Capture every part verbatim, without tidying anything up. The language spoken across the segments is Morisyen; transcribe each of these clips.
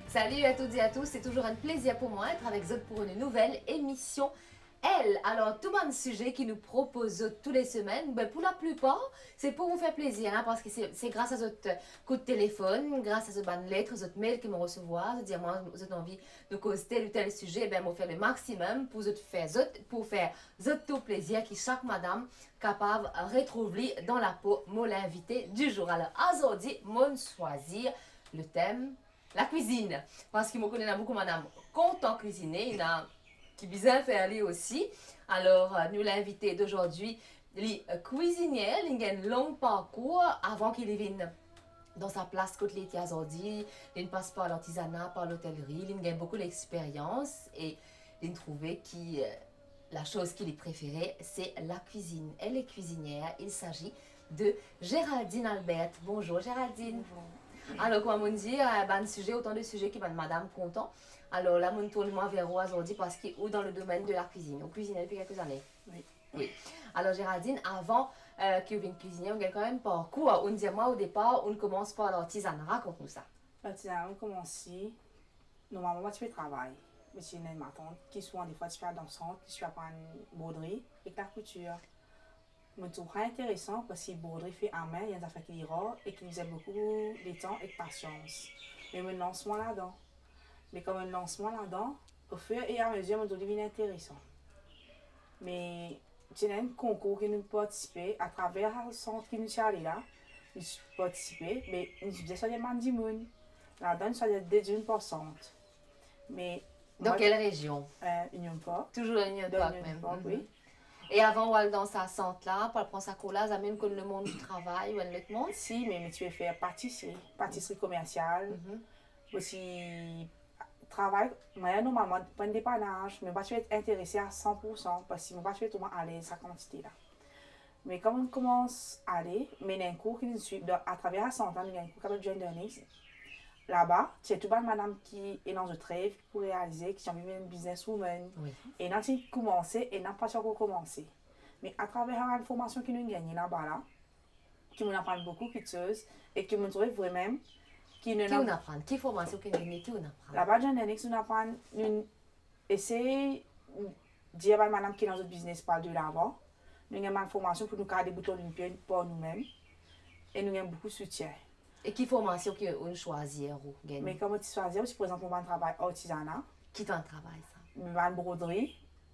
Salut à toutes et à tous, c'est toujours un plaisir pour moi d'être avec zot pour une nouvelle émission. El, alor, tou bann size ki nou propoz zot tou le semenn, be, pou laplipar, se pou mo fer plezir, hein, parski se, se gras a zot, euh, kout telefonn, gras a zot bann let, zot mail ki mo resevwar, zot dir mwa zot anvi nou koz tel ou tel size, be, mo fer le maximum pou zot fer zot, pou fer zot tou plezir, ki sak madam kapav retrouv li dan lapo mo linvite du jour. Alor, azordi, mo'nn swazir le tem lakwizinn, parski mo kone ena boukou madam kontan kwizine, ena ki bizin fer li osi. Alor, euh, nou linvite d'aujourd'hui, li, euh, kwizinier, li gagn long parkour avan ki li vinn dan sa plas kot li ete azordi. Li'nn pas par lartizana, par lotelri, li'nn gagn boukou lexperyans e li'nn trouve ki, euh, la chose ki li prefere, se lakwizinn. Elle est cuisinière, il s'agit de Géraldine Albert. Bonjour Géraldine. Bonjour. Alor, kouma mo'nn dir, euh, bann size, otan de size ki bann madam kontan. Alor la, mo'nn tourn mwa ver ou azordi parski ou dan le domenn de lakwizinn. Ou kwizine depi kelke zane? Wi. Wi. Alor Géraldine, avan, euh, ki ou vinn kwizinier, ou gagn kanmem parkour. Ou'nn dir mwa odepar, ou'nn koumans par lartizana. Rakont nou sa. Lartizana, mo'nn koumanse, normalman, mo ti pe travay. Me ti ena enn matant ki souvan defwa ti pe al dan sant, li ti pe aprann brodri ek lakoutir. Mo trouv sa interesan parski brodri fer amin, li enn zafer ki li rar e ki bizin boukou letan ek pasians. Me mo'nn lans mwa ladan. Me kan mo'nn lans mwa ladan, ofir e amezir, mo trouv li vinn interesan. Me ti ena enn konkour ki nou partisipe, atraver sa sant ki nou ti ale la, nou ti partisipe, me nou ti bizin swazir bann dimoun. Ladan, nou swazir de dimoun par sant. Me Dan mwa, kel rezion? Euh, Union Park. Touzour Union Dan Park Union mem. Park, mhm. Wi. E avan ou al dan sa sant la, pou al pran sa kour la, zame ou konn lemonn di travay ou enn lot mond? Si, me mo ti pe fer patisri, patisri komersial. Mhm. Osi, travay, mwa normalman, pran depanaz, me mo pa ti pe interese a san pour san, parski mo pa ti pe trouv mwa alez sa kantite la. Me kan mo'nn koumans ale, me ena enn kour ki nou swiv, dan, atraver sa sant la, nou gagn enn kour ki apel Gender Next. Laba, ti ena tou bann madam ki ena zot rev pou realize, ki ti anvi vinn business woman. Wi. Ena ti koumanse, ena pa ti ankor koumanse. Me atraver sa bann formasion ki nou gagne laba la, ki mo'nn aprann boukou kiksoz, e ki mo'nn trouve vremem ki nou... Ki ou'nn aprann? Ki formasion ki ou'nn gagne, ki ou'nn aprann? Laba Gender Next, nou'nn aprann, nou'nn esey dir bann madam ki ena zot biznes pou al de lavan. Nou gagn bann formasion pou nou kapav debout lor nou pie par noumem. E nou gagn boukou soutien. E ki formasion ki ou'nn swazir ou gagne? Me kan mo ti swazir, mo ti prezant mo bann travay artizana. Ki bann travay sa? Bann brodri,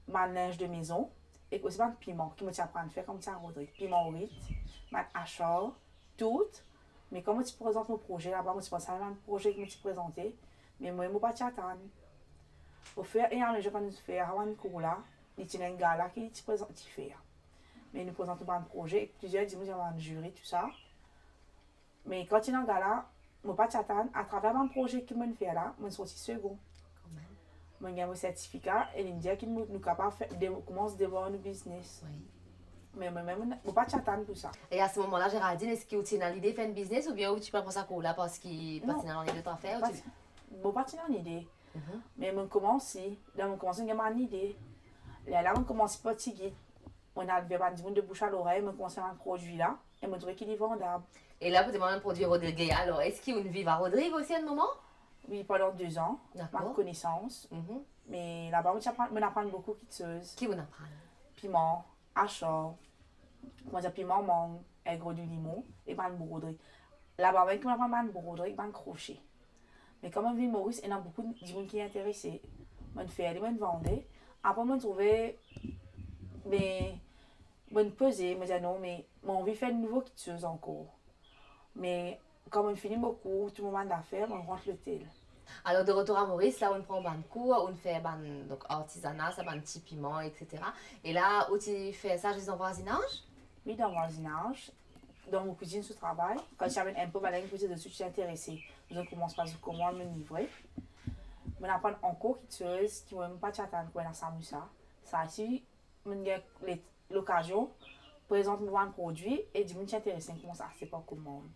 bann linz de mezon, ek osi bann piman ki mo ti aprann fer kan mo ti al brodri. Piman orit, bann asar, tou. Me kan mo ti prezant mo proze laba, mo ti panse a bann proze ki mo ti prezante, me mwa mo pa ti atann. Ofir e amezir kan nou fer sa bann kour la, li ti ena enn gala ki ti prezant, ti fer. Me nou prezant nou bann proze, ek plizier dimoun, bann ziri, tou sa. Me kan ti ena gala, mo pa ti atann, atraver bann proze ki mo'nn fer la, mo'nn sorti segon. Kanmem. Mo'nn gagn mo sertifika e li'nn dir ki nou, nou kapav fer, de, koumans demann nou biznes. Wi. Me, me, me, mo pa ti atann pou sa. E a se moman la, Géraldine, eski ou ti ena lide fer enn biznes oubien ou ti pe pran sa kour la parski pa ti ena nanye dot zafer, ou ti... Non. Pa ti, mo pa ti ena lide. Mhm. Me mo'nn koumanse, dan mo'nn koumanse gagn bann lide. Lerla mo'nn koumanse par tigit. Mo'nn al ver bann dimoun de bouche à l'oreille, mo'nn koumanse bann prodwi la, e mo'nn trouve ki li vandab. E la, pou demann bann prodwi Rodrig, alor, eski ou'nn viv a Rodrig osi enn moman? Wi, pandan de zan, dakor, bann konesans. Mhm. Me laba, mo'nn aprann, mo'nn aprann boukou kiksoz. Ki ou'nn aprann? Piman, asar, koumadir, piman mang, egre di limon, e bann brodri. Laba mem ki mo'nn aprann bann brodri, bann krose. Me kan mo'nn vinn Moris, ena boukou dimoun ki interese. Mo'nn fer li, mo'nn vande. Apre mo'nn trouve, me, mo'nn poze, mo dir non, me mo anvi fer nouvo kiksoz ankor. Me kan mo'nn fini mo kour, tou mo bann zafer, mo'nn rant lotel. Alor, de retour à Maurice, la ou'nn pran bann kour, ou'nn fer bann, donk, artizana, sa bann ti piman, et cetera. E la, ou ti fer sa zis dan vwazinaz? Wi, dan vwazinaz. Dan mo kouzinn so travay, kan ti amenn enn po, bann la inn koze deski ti interese. Zot koumanse par zot komann, mo'nn livre. Mo'nn aprann ankor kiksoz ki mo'nn pa ti atann, kouma ena samousa. Sa osi, mo'nn gagn le, lokazion prezant mo bann prodwi e dimoun ti interese, koumanse aste par komann.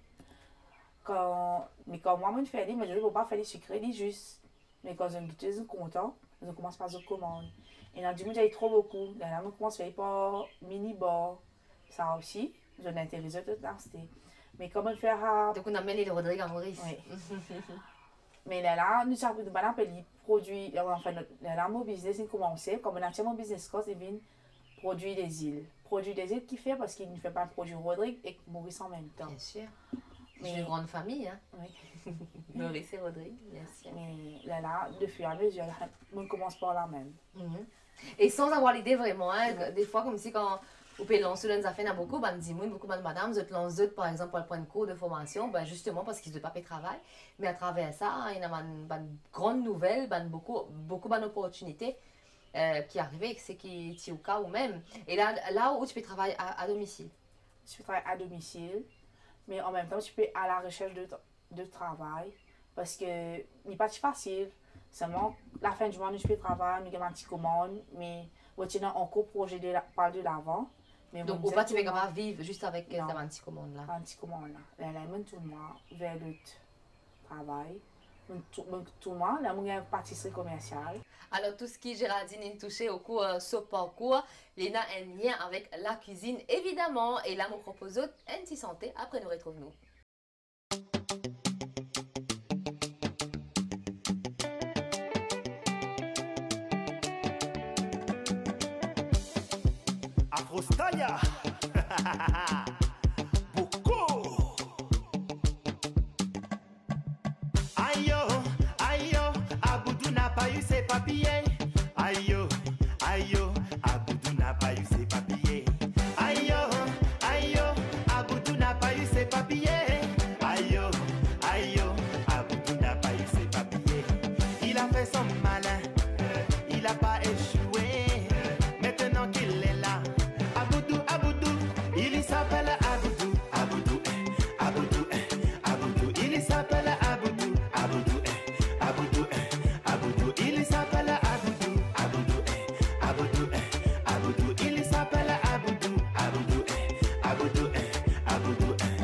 Kan, me kan mwa mo'nn fer li, mo dir zot, mo pa fer li sikre, li zis. Me kan zot gete, zot kontan, zot koumans par zot komann. Ena dimoun dir li tro boukou, lerla mo koumans fer li par mini bar. Sa osi, zot interese, zot aste. Me kan mo'nn fer sa... Donk, ou'nn amenn li Rodrig a Moris. Wi. Me lerla, nou ti apel, nou bann apel li prodwi, anfin, nou, lerla mo biznes inn koumanse, kouma nou ti mo biznes kort, li vinn Produits des Îles. Produits des Îles ki fer, parski nou fer bann prodwi Rodrig ek Maurice anmemtan. Bien sûr. C'est une grande famille, hein. Oui. Maurice et Rodrig, bien sûr. Me lerla, de fur et à mesure, la, nou koumans par la mem. Mhm. E san avoir lide vreman, hein, ouais, defwa koumsi kan ou pe lans ou dan enn zafer, ena boukou bann dimoun, boukou bann madam, zot lans zot, par exanp, pou al pran kour de formasion, ben, zisteman parski zot pa pe travay. Me atraver sa, ena bann, bann gran nouvel, bann boukou, boukou bann oportinite, euh, ki arive, seki ti ou ka ou mem. E la, la ou ti pe travay a, a domisil? Mo ti pe travay a domisil, me anmemtan, mo ti pe a la recherche de tra-, de travay, parski li pa ti fasil. Selman, lafin di mwa, nou ti pe travay, nou gagn bann ti komann, me mo ti ena ankor proze de la, pa de lavan. Me donk, ou pa ti pe kapav viv zis avek, euh, sa bann ti komann la? Non. Bann ti komann la. Lerla, mo tourn mwa ver lot travay. Mo tou-, mo tourn mwa, la mo gagn patisri komersial. Alor, tou seki Géraldine inn touse okour, euh, so parkour, li ena enn lien avek lakwizinn, evidaman. E la, mo propoz zot enn ti sante, apre nou retrouv nou. Afrostalia. Boukou. Ayo, ayo, Aboudou napa eu se papie. Ayo, ayo, Aboudou napa eu se papie. Ayo, ayo, Aboudou napa eu se papie. Ayo, ayo, Aboudou napa eu se papie. Il a fait son malin, il a pas échoué. Maintenant qu'il est là, Aboudou, Aboudou, il s'appelle Aboudou, Aboudou, eh, Aboudou, eh, Aboudou, il s'appelle Aboudou, Aboudou, eh, Aboudou, eh, Aboudou, il s'appelle Aboudou, Aboudou, eh, Aboudou, eh, Aboudou, il s'appelle Aboudou, Aboudou, eh, Aboudou, eh, Aboudou, eh.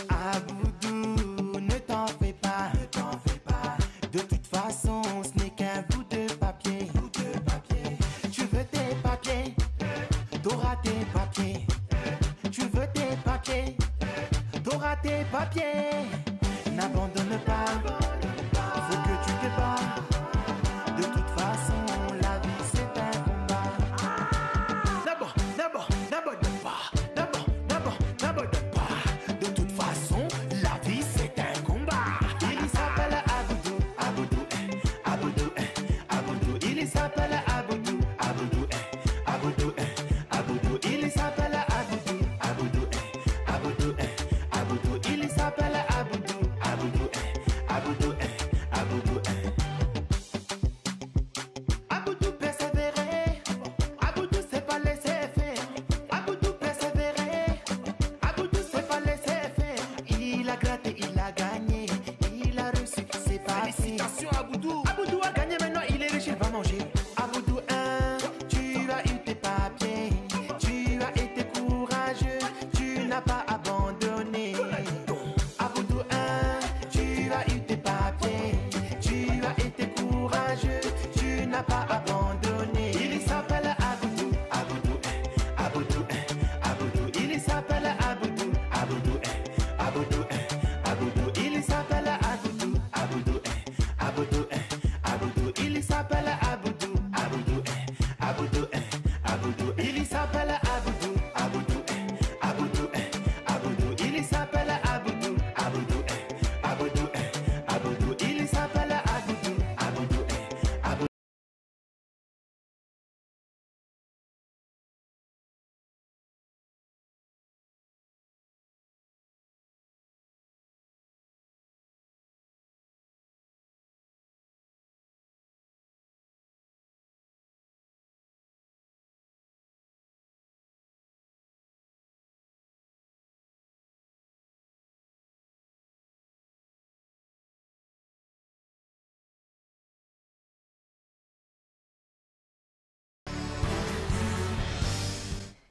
Aboudou, ne t'en fais pas, ne t'en fais pas. De toute façon, ce n'est qu'un bout de papier, bout de papier. Tu veux tes papiers, t'auras tes papiers. Tu veux tes papiers, t'auras tes papiers. N'abandonne pas, faut que tu te bats. De toute façon, la vie c'est un combat. D'abord, d'abord, d'abord, d'abord. D'abord, d'abord, d'abord, d'abord. De toute façon, la vie c'est un combat. Il s'appelle Aboudou, Aboudou, eh, Aboudou, eh, Aboudou. Il s'appelle Aboudou, Aboudou, eh, Aboudou, eh, Aboudou. Il s'appelle Aboudou, Aboudou, eh, Aboudou, eh, Aboudou. Il s'appelle Aboudou, Aboudou, eh, Aboudou, eh, Aboudou, eh. Aboudou persévérer, Aboudou s'est pas laissé faire. Aboudou persévérer, Aboudou s'est pas laissé faire. Il a gratté, il a gagné, il a reçu ses papiers. Félicitations, Aboudou. Aboudou a gagné, maintenant il est riche, il va manger. Aboudou, hein, tu as eu tes papiers, tu as été courageux, tu n'as pas abandonné. Aboudou, hein, tu as eu tes papiers, tu as été courageux, tu n'as pas abandonné. Il s'appelle Aboudou, Aboudou, eh, Aboudou, eh, Aboudou. Il s'appelle Aboudou, Aboudou, eh, Aboudou, eh, Aboudou. Il s'appelle Aboudou, Aboudou, eh, Aboudou, eh, Aboudou. Il s'appelle Aboudou, Aboudou, eh, Aboudou, eh, Aboudou. Il s'appelle Aboudou, Aboudou, eh, Aboudou, eh, Aboudou. Il s'appelle Aboudou, Aboudou, eh, Aboudou, eh, Aboudou. Il s'appelle Aboudou, Aboudou, eh, Aboudou.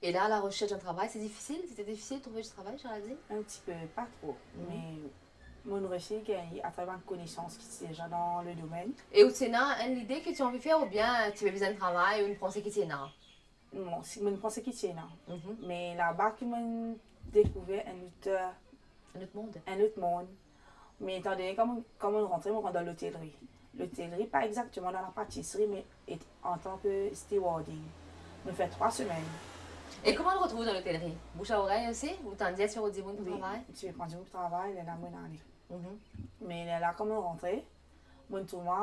Et là, à la recherche d'un travail, c'est difficile? C'était difficile de trouver du travail, Géraldine? Un petit peu, pas trop. Mhm. Mais mo resi gagn atraver bann konesans ki ti deza dan le domaine. E ou ti ena enn lide ki ti anvi fer oubien ti pe bizin travay, ou panse ki ti ena? Non, si, mo panse ki ti ena. Mhm. Me laba ki mo dekouver enn lot, euh, enn lot mond. Enn lot mond. Me etan done, kan mo, kan mo rantre, mo rant dan lotelri. Lotelri, pa exakteman dan lapatisri, me et-, antan ke stewarding. Mo fer trwa semenn. E kouma ou retrouv dan lotelri? Bouche à oreille osi? Ou tann dir ti rod dimoun pou travay? Wi, ti pe pran dimoun pou travay, lerla mo ale. Mhm. Me lerla, kan mo rantre, mo trouv mwa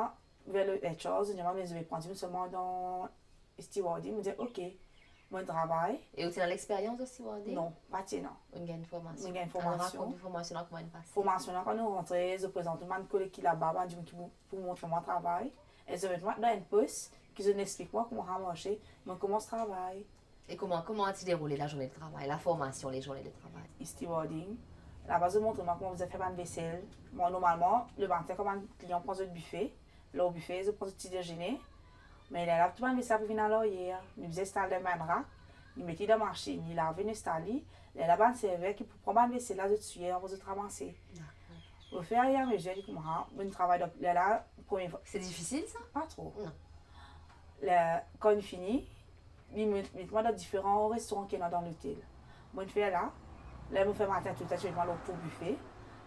ver le H R, zot dir mwa, me zot pe pran dimoun selman dan stewarding. Mo dir, ok, mo travay. E ou ti ena lexperyans dan stewarding? Non, pa ti ena. Ou gagn formasion? Mo gagn formasion. Alor, rakont nou formasion la, kouma inn pase? Formasion la, kan nou rantre, zot prezant nou bann koleg ki laba, bann dimoun ki pou, pou montre mwa travay. E zot met mwa dan enn pos, ki zot explik mwa kouma sa marse, mo koumans travay. E kouma, kouma ti deroule lazourne de travay, laformasion, les journées de travail? Stewarding. Laba, zot montre mwa kouma bizin fer bann vesel. Mwa, normalman, lematin, kan bann klian pran zot bife, lor bife, zot pran zot ti dezene. Me lerla, tou bann vesel la pou vinn al aryer, nou bizin instal dan bann rak, nou met li dan masinn, li lave, nou instal li. Lerla, bann server ki pou pran bann vesel la, zot swiy, apre zot ramase. Dakor. Ofiramezir, li koumans, mo travay dan, lerla, premie fwa. Se difisil, sa? Pa tro. Non. Ler, kan nou fini, li met, met mwa dan diferan restoran ki ena dan lotel. Mo fer la, ler mo fer matin, touletan ti met mwa lor pou bife.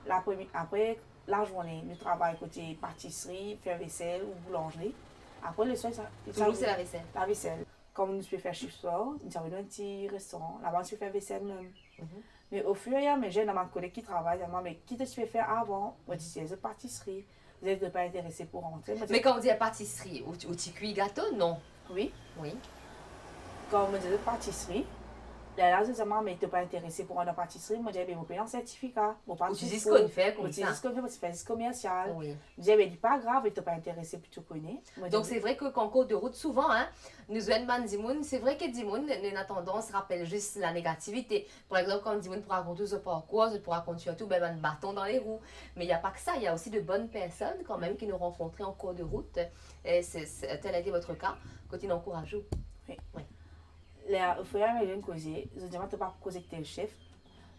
Lapremi-, apre, lazourne, nou travay kote patisri, fer vesel ou boulanzri. Apre, leswar, sa, touzour sa, se lavesel? Lavesel. Kan nou ti pe fer sif swar, nou ti al dan enn ti restoran. Laba, nou ti pe fer vesel mem. Mhm. Me ofiramezir, ena bann koleg ki travay, dir mwa, me ki to ti pe fer avan? Mo dir zot patisri. Zot pa interese pou rantre. Mo dir, me kan ou dir patisri, ou, ou ti kwi gato, non? Wi. Wi. Kan mo dir zot patisri, lerla zot dir mwa, me to pa interese pou rant dan patisri? Mo dir, be mo pena sertifika, mo pa... Ou ti zis konn fer koumsa? Mo ti zis konn fer, mo ti fer zis komersial. Wi. Mo dir, be li pa grav, to pa interese pou to kone. Mo dir, donk, se vre ke kan an kour de rout, souvan, hein, nou zwenn bann dimoun, se vre ke dimoun, nou ena tandans rapel zis lanegativite. Par exanp, kan dimoun pou rakont ou zot parkour, zot pou rakont sirtou, be, bann baton dan lerou. Me il y a pas que ça, il y a aussi de bonnes personnes quand même ki nou rankontre an kour de rout. E se, se, tel a été votre cas, kot inn ankouraz ou. Wi. Wi. Ler, ofiramezir nou koze, zot dir mwa, to pa pou koz ek tel sef.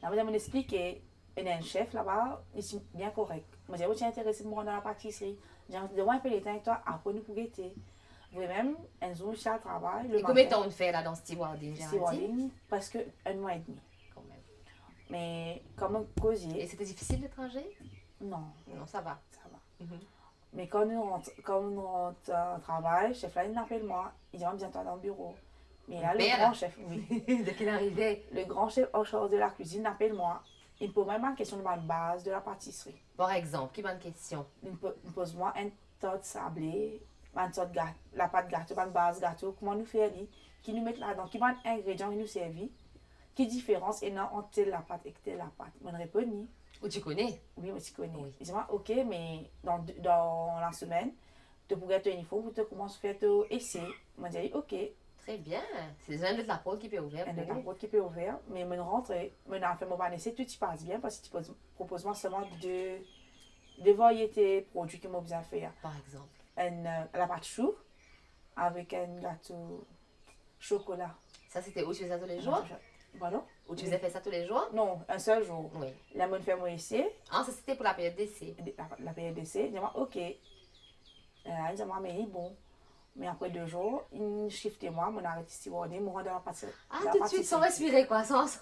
La, mo dir, mo explike, ena enn sef laba, li ti bien korek. Mo dir, mo ti interese pou rant dan lapatisri. Li dir, donn mwa enpe letan ek twa, apre nou pou gete. Vremem, enn zour, mo ti al travay, le matin. E konbien tan ou fer la dan stewarding, Géraldine? Stewarding, preske enn mwa edmi. Kanmem. Me kan mo koze... E c'était difficile le trajet? Non. Non, ça va. Ça va. Mhm. Me kan nou rant, kan nou rant, euh, travay, sef la, li apel mwa, li dir mwa, bizin twa dan biro. Me la, le gran sef, wi. De ki inn arive? Le gran sef an charz de la kwizinn apel mwa, li poz mwa bann kestion lor bann baz de lapatisri. Par exanp, ki bann kestion? Li po-, li poz mwa enn tart sable, bann sort gat-, lapat gato, bann baz gato, kouma nou fer li, ki nou met ladan, ki bann ingredian ki nou servi, ki diferans ena ant tel lapat ek tel lapat. Mo'nn reponn li. Ou ti kone? Wi, mo ti kone. Wi. Li dir mwa, ok, me dan de, dan lasemenn, to pou gagn to iniform pou to koumans fer to ese. Mo dir li, ok. Très bien. Se deza enn lot laport ki pe ouver pou ou. Enn lot laport ki pe ouver, me mo'nn rantre, mo'nn al fer mo bann ese, tou ti pas bien, parski ti propoz, propoz mwa selman de, de variete prodwi ki mo bizin fer. Par exanp? Enn, euh, lapat chou, avek enn gato sokola. Ça, c'était où, tu faisais ça tous les jours? Pardon? Ou ti faze fer sa tou le zour? Non, enn sel zour. Wi. La, mo'nn fer mo ese. Ah, sa, c'était pour la période d'essai? La, la période d'essai, li dir mwa, ok. Euh, li dir mwa, me li bon. Me apre de zour, inn shifte mwa, mo'nn aret stewarding, mo rant dan lapatisri. Ah, tout de suite, sans respirer, quoi, sans...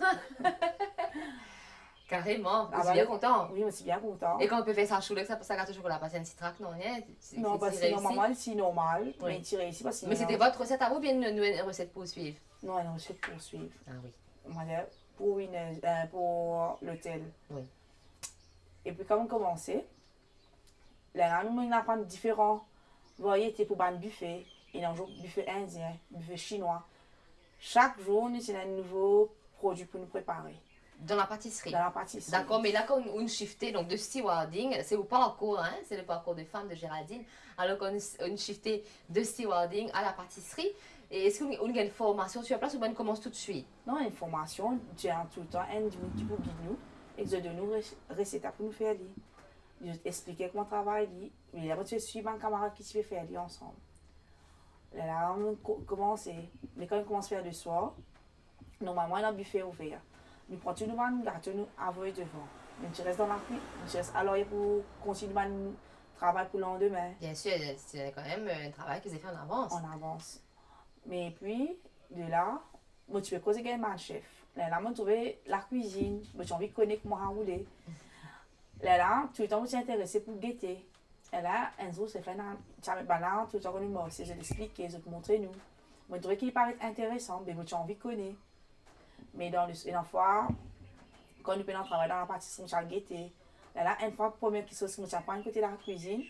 Kareman, ou ti bien kontan? Wi, mo ti bien kontan. E kan ou pe fer sa chou ek sa, sa gato sokola, pa ti enn ti trak, non, rien? Non, parski normalman, li ti normal, me li ti reisi parski... Mais c'était votre recette à vous, bien une, une recette pour suivre? Non, enn reset pou swiv. Ah wi. Mo dir, pou enn, euh, pou lotel. Wi. Epi kan mo koumanse, lerla nou, nou aprann diferan variete pou bann bife, ena zour bife indien, bife sinwa. Sak zour, nou ti ena enn nouvo prodwi pou nou prepare. Dan lapatisri? Dan lapatisri. Dakor, me la, kan ou, ou shifte, donk, de stewarding, c'est au parcours, hein, c'est le parcours de femme de Géraldine. Alors, kan ou, ou shifte de stewarding à la pâtisserie, e eski ou, ou gagn formasion sur place oubien ou koumans toutswit? Non, enn formasion, ti ena toultan enn dimoun ki pou gid nou, e ki donn nou res-, reset pou nou fer li. Li explike kouma travay li, me la, mo ti swiv bann kamarad ki ti pe fer li ansam. Lerla, nou ko-, koumanse, me kan nou koumans fer le swar, normalman, ena bife ouver. Nou pran tou nou bann gato, nou avoy devan. Nou ti res dan lakwi-, nou ti res al aryer pou kontign bann travay pou landime. Bien sûr, c'est quand même un travail ki zot fer an avans. An avans. Me epi, de la, mo ti pe koz ek enn bann sef. Lerla, mo trouve lakwizinn, mo ti anvi kone kouma sa roule. Lerla, toultan mo ti interese pou gete. Lerla, enn zour, se fer ena, ti ena bann la, toultan konn marse, zot explike, zot montre nou. Mo trouve ki li paret interesan, be mo ti anvi kone. Me dan le, ena fwa, kan nou pena travay dan lapatisri, mo ti al gete. Lerla, enn fwa, premie kiksoz ki mo ti aprann kote lakwizinn,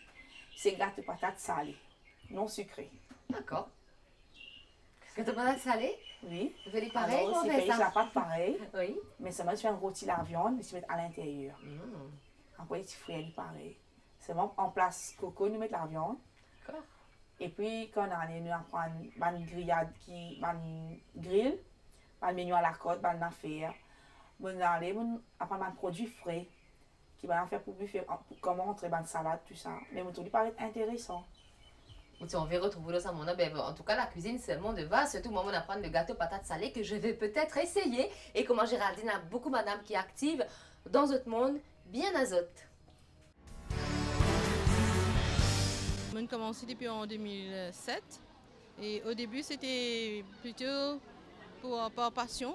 se gato patat sale, non sikre. Dakor. Gato patat sale? Wi. Zot fer li parey? Alor, kouma zot fer sa? Lapat parey. Wi. Me selman, zot fer enn roti laviann, zot met alinteryer. Mm. Apre, zot frir li parey. Selman, anplas koko, nou met laviann. Dakor. Epi, kan nou ale, nou aprann bann griyad ki, bann gril, bann mignon alakord, bann zafer. Mo ale, mo aprann bann prodwi fre, ki bann zafer pou bife, an, pou, kouma antre bann salad, tou sa. Me mo trouv li paret interesan. Ou ti anvi retrouv ou dan sa mond la, be, antouka, lakwizinn, se mond vast, sirtou mwa, mo aprann le gato patat sale ke je vais peut-être essayer. E kouma Géraldine, ena boukou madam ki aktiv dan zot mond, bien a zot. Mo'nn koumans depi an de mil set, e o debi, sete plito pou, par pasion,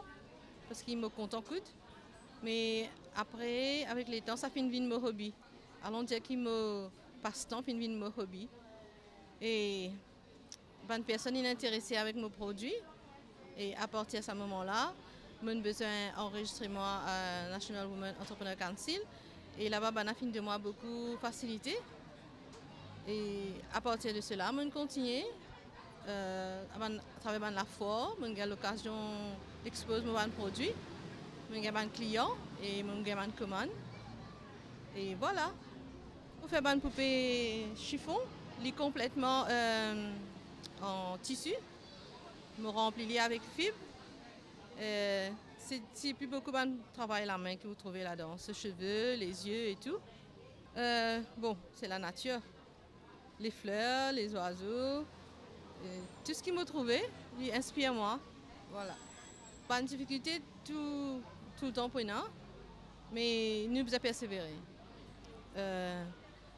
parski mo kontan koud. Me apre, avek letan, sa finn vinn mo hobi. Alon dir ki mo pastan finn vinn mo hobi. E bann personn inn interese avek mo prodwi. E apartir sa moman la, mo'nn bizin anrezistre mwa, euh, National Women Entrepreneur Council. E laba, bann la finn donn mwa boukou fasilite. E apartir de sela, mo'nn kontigne, euh, bann, atraver bann lafwar, mo'nn gagn lokazion expoz mo bann prodwi, mo'nn gagn bann klian e mo'nn gagn bann komann. E vwala. Mo fer bann poupe sifon, li konpletman, euh, an tisi. Mo ranpli li avek fib. Euh, se, se pli boukou bann travay lame ki ou trouve ladan, so seve, lezie e tou. Euh, bon, se lanatir. Lefler, lezwazo, euh, tou seki mo trouve, li inspir mwa. Vwala. Bann difikilte tou, toultan pou ena, me nou bizin persevere. Euh,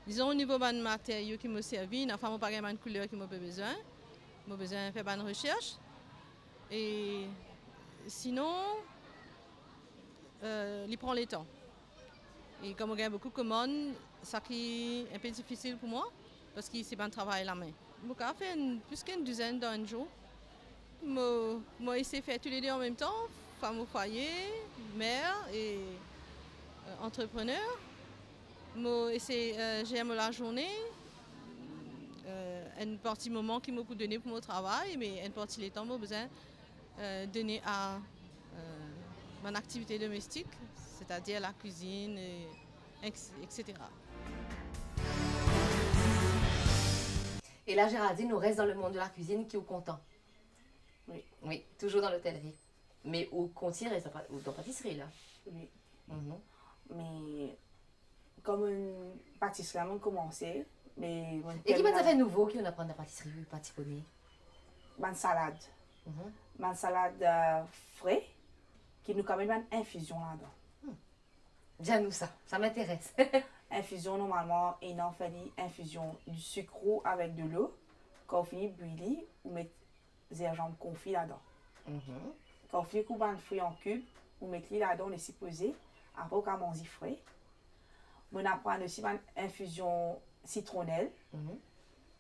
dizon, o nivo bann materio ki mo servi, ena fwa mo pa gagn bann kouler ki mo pe bizin, mo bizin fer bann resers. E sinon, euh, li pran letan. E kouma mo gagn boukou komann, sa ki inpe difisil pou mwa, parski se bann travay lame. Mo kapav fer enn, plis ki enn dizenn dan enn zour. Mo, mo esey fer toulede an mem tan, fam o fwaye, mer e, euh, antreprener. Mo esey, euh, zer mo lazourne. Euh, enn parti moman ki mo pou done pou mo travay, me enn parti letan mo bizin, euh, done a, euh, bann aktivite domestik, setadir lakwizinn, e ex-, etsetera. E la, Géraldine, ou res dan lemond de lakwizinn, ki ou kontan? Wi. Wi, touzour dan lotelri. Me ou kontign res dan pa-, dan patisri la? Wi. Mhm. Me kouma patisri la, mo'nn koumanse, me mo'nn... E ki bann zafer nouvo ki ou aprann dan patisri, ou pa ti kone? Bann salad. Mhm. Bann salad, euh, fre, ki nou kapav met bann infizion ladan. Hmm. Dir nou sa, sa m'interes. Infizion, normalman, ena fer li infizion disik rou avek delo. Kan ou fini bwi li, ou met zinzanm konfi ladan. Mhm. Kan ou fini koup bann fri an kib, ou met li ladan, les li poze, apre ou kapav manz li fre. Mo'nn aprann osi bann infizion sitronel. Mhm.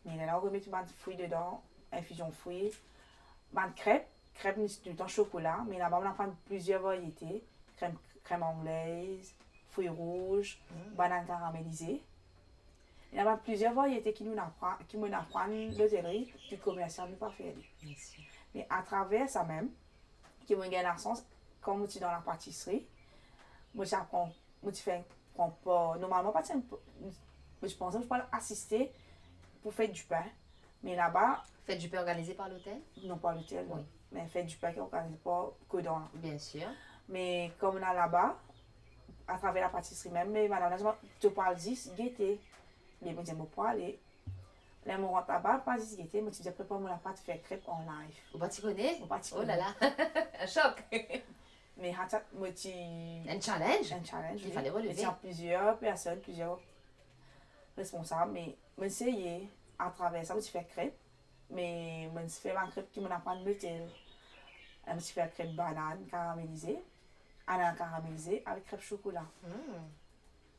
Me lerla ou remet bann fri dedan, infizion fri. Bann krep, krep nou ti toultan sokola, me laba mo'nn aprann plizier variete, krem, krem anglez, fri rouz, mm, banann karamelize. Ena bann plizier variete ki nou aprann, ki mo'nn aprann lotelri, ki komersial nou pa fer li. Bien sir. Me atraver sa mem, ki mo'nn gagn lasans, kan mo ti dan lapatisri, mo ti aprann, mo ti fer pran par, normalman pa ti, mo ti panse mo ti pou al asiste pou fer dipin, me laba... Fer dipin organize par lotel? Non, pa lotel, non. Wi. Me fer dipin ki organize par Kodan la. Bien sir. Me kan mo'nn al laba, atraver lapatisri mem, me madam la dir mwa, to pou al zis gete. Me mo dir mo pou ale. Ler mo rant laba, pa zis gete, mo ti bizin prepar mo lapat, fer krep an live. Ou pa ti kone? Mo pa ti kone. Oh la la, sok. Me sa ti enn challenge. Enn challenge, wi. Ki fale releve. Me ti ena plizier personn, plizier responsab, me mo'nn eseye, atraver sa, mo ti fer krep, me mo'nn ti fer bann krep ki mo'nn aprann lotel. Mo ti fer krep banann karamelize, anann karamelize avek krep sokola. Hmm.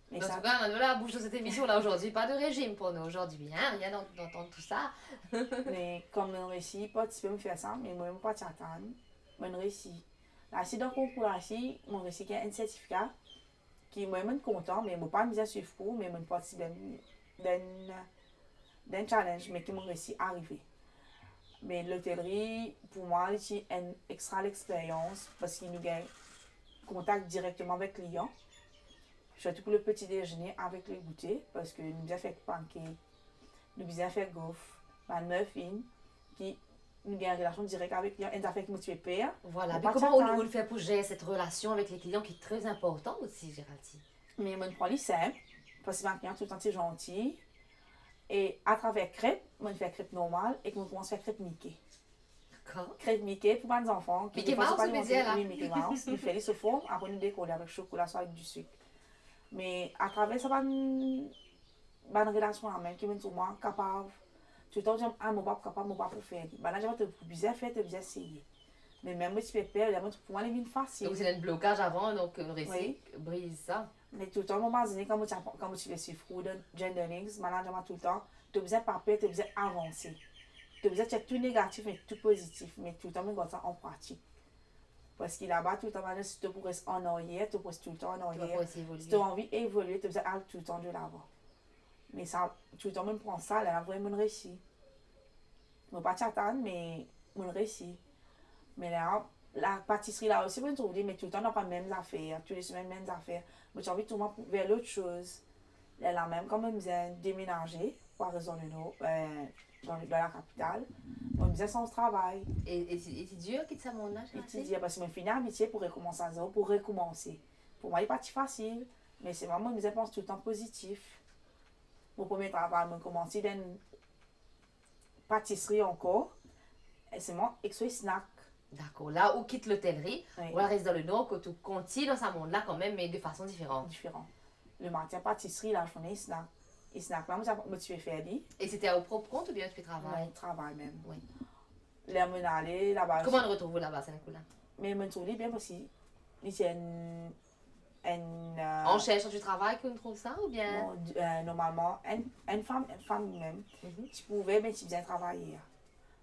Antouka, nou la bouch dan set emision la azordi, pa de rezim pou nou azordi, hein, rien d'an-, d'antann tou sa. Me kouma mo'nn resi partisipe, mo'nn fer sa, me mwa, mo pa ti atann, mo'nn resi. La si dan konkour la si, mo'nn resi gagn enn sertifika, ki mwa, mo'nn kontan, me mo pa bizin swiv kour, me mo'nn partisipe dan, dan, dan challenge, me ki mo'nn resi arive. Me lotelri, pou mwa, li ti enn extra lexperyans, parski nou gagn kontak direkteman avek klian. Sirtou pou le peti dezene avek le goute, parski nou bizin fer pancake, nou bizin fer gauf, bann muffin, ki nou gagn relasion direk avek klian, enn zafer ki mo ti pe per. Vwala, mo pa ti atann. Me kouma ou, ou fer pou zer set relasion avek le klian ki tre inportan osi, Géraldine? Me mo'nn pran li sinp, parski bann klian toultan ti zanti. E atraver krep, mo'nn fer krep normal, e mo'nn koumans fer krep Mickey. Dakor. Krep Mickey pou bann zanfan ki Mickey Mouse, ou pe dir la? Wi, Mickey Mouse. Nou fer li sou form, apre nou dekor li avek sokola, swa avek disik. Me atraver sa bann, bann relasion la mem ki mo'nn trouv mwa kapav, toultan dir, "Ah, mo pa pou kapav, mo pa pou fer li." Bann la dir mwa, "To pou bizin fer, to bizin eseye." Me mem mo ti pe per, la, mo, pou mwa, li vinn fasil. Donk, ti ena enn blokaz avan, donk, ou resi briz sa. Wi. Me toultan, mo mazinn, kan mo ti aprann, kan mo ti pe swiv kour dan Gender Links, bann la dir mwa toultan, "To bizin pa per, to bizin avanse. To bizin tir tou negatif, met tou pozitif." Me toultan, mo gard sa an pratik. Parski laba, toultan, bann la dir, si to pou res an aryer, to pou res toultan an aryer. To pa pou res evolie. Si to anvi evolie, to bizin al toultan delavan. Me sa, toultan mo'nn pran sa, la, la vremem mo'nn resi. Mo pa ti atann, me mo'nn resi. Me la, lapatisri la osi, mo'nn trouv li, me toultan nou aprann mem zafer, tou le semenn mem zafer. Mo ti anvi tourn ver lot soz. Lerla mem, kan mo'nn bizin demenaze, pou al res dan le nor, eh, dan, dan lakapital, mo'nn bizin sanz travay. E, e ti, e ti dir kit sa mond la, Géraldine? E ti dir, parski mo'nn fini abitie pou rekoumans a zero, pou rekoumanse. Pou mwa, li pa ti fasil, me selman mo'nn bizin pans toultan pozitif. Mo premie travay, mo'nn koumanse dan patisri ankor, e selman ek so snack. Dakor. La, ou kit lotelri, wi, ou al res dan le nor, kot ou kontign dan sa mond la kanmem, me de fason diferan. Diferan. Lematin, patisri, lazourne, snack. E snack la, mo ti, mo ti pe fer li. E se ti a ou prop kont oubien ou ti pe travay? Non, travay mem. Wi. Ler mo'nn ale laba. Kouma ou retrouv ou laba, sa kou la? Me mo'nn trouv li bien, parski li ti enn, enn, eh, an cherchant du travail ki ou trouv sa, oubien? Non, eh, normalman, enn, enn fam, enn fam mem, mhm, ti pou ouver, me ti bizin travayer.